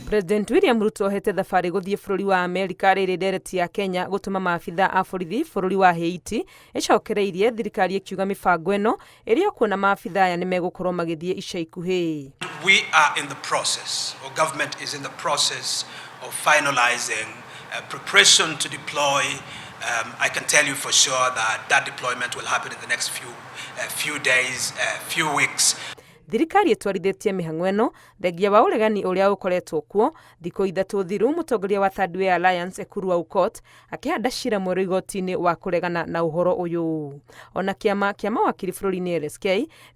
President William Ruto ohete thabarĩ gũthiĩ bũrũri wa Amerika rĩrĩ ndereti ya Kenya gũtũma maabitha a borithi bũrũri wa Haiti ĩcokereirie thirikari ĩkiuga mĩbango ĩno ĩrĩ o kuo na maabitha aya nĩmegũkorwo magĩthiĩ ica ikuhĩ. We are in the process, or government is in the process of finalizing preparation to deploy. I can tell you for sure that that deployment will happen in the next few days, few weeks. Thirikari ĩtwarithĩtie mĩhang'o ĩno thengia wa ũregani ũrĩa ũkoretwo kuo. Thikũ 3 thiru, mũtongoria wa Third Way Alliance Ekuru Aukot akĩhanda cira mwerũ igoti-inĩ wa kũregana na ũhoro ũyũ. Ona kĩama kĩa mawakiri bũrũri-inĩ LSK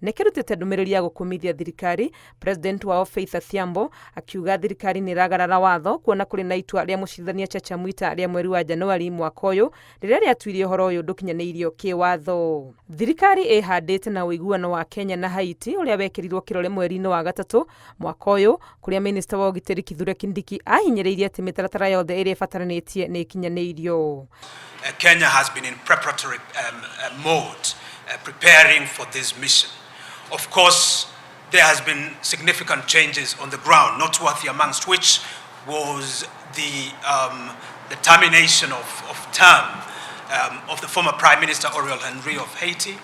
nĩ kĩrutĩte ndũmĩrĩri ya gũkũmithia thirikari, president wao Faith Athiambo akiuga thirikari nĩ ĩragarara watho kuona kũrĩ na itua rĩa mũcirithania Chacha Mwita rĩa mweri wa Januari mwaka ũyũ rĩrĩa rĩatuire ũhoro ũyũ ndũkinyanĩirio kĩwatho. Thirikari ĩhandĩte na ũiguano wa Kenya na Haiti ũrĩa wekĩrirwo kĩrore mweri-inĩ wa gatatũ mwaka ũyũ, kũrĩa minista wa ũgitĩri Kithure Kindiki ahinyĩrĩirie atĩ mĩtaratara yothe ĩrĩa ĩbataranĩtie nĩ ĩkinyanĩirio. Kenya has been in preparatory mode, preparing for this mission. Of course, there has been significant changes on the ground, noteworthy amongst which was the termination of term of the former Prime Minister Ariel Henry of Haiti.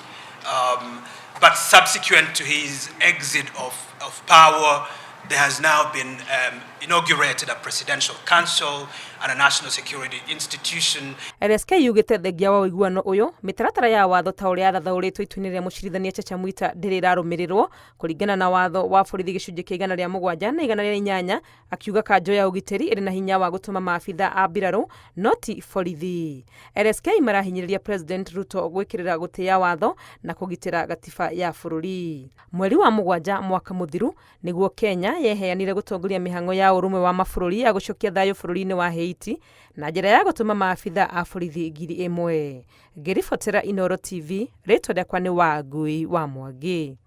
But subsequent to his exit of power, there has now been inaugurated a presidential council and a national security institution. LSK yugĩte thengia wa ũiguano ũyũ, mĩtaratara ya watho ta ũrĩa yathathaũrĩtwo itua-inĩ rĩa mũcirithania Chacha Mwita ndĩrĩ ĩrarũmĩrĩrwo kũringana na watho wa borithi gĩcunjĩ kĩa 107 na 108, akiuga kanjũ ya ũgitĩri ĩrĩ na hinya wa gũtũma maabitha a mbirarũ no ti borithi. LSK marahinyĩrĩria President Ruto gwĩkĩrĩra gũtĩĩa watho na kũgitĩra gatiba ya bũrũri. Mweri wa 7 mwaka mũthiru nĩguo Kenya yeheanire gũtongoria mĩhang'o ya ũrũmwe wa mabũrũri ya gũcokia thayũ bũrũri-inĩ wa Haiti na njĩra ya gũtũma maabitha a borithi 1000. Ngĩribotera Inooro TV, rĩtwa rĩakwa nĩ Wangui wa Mwangi.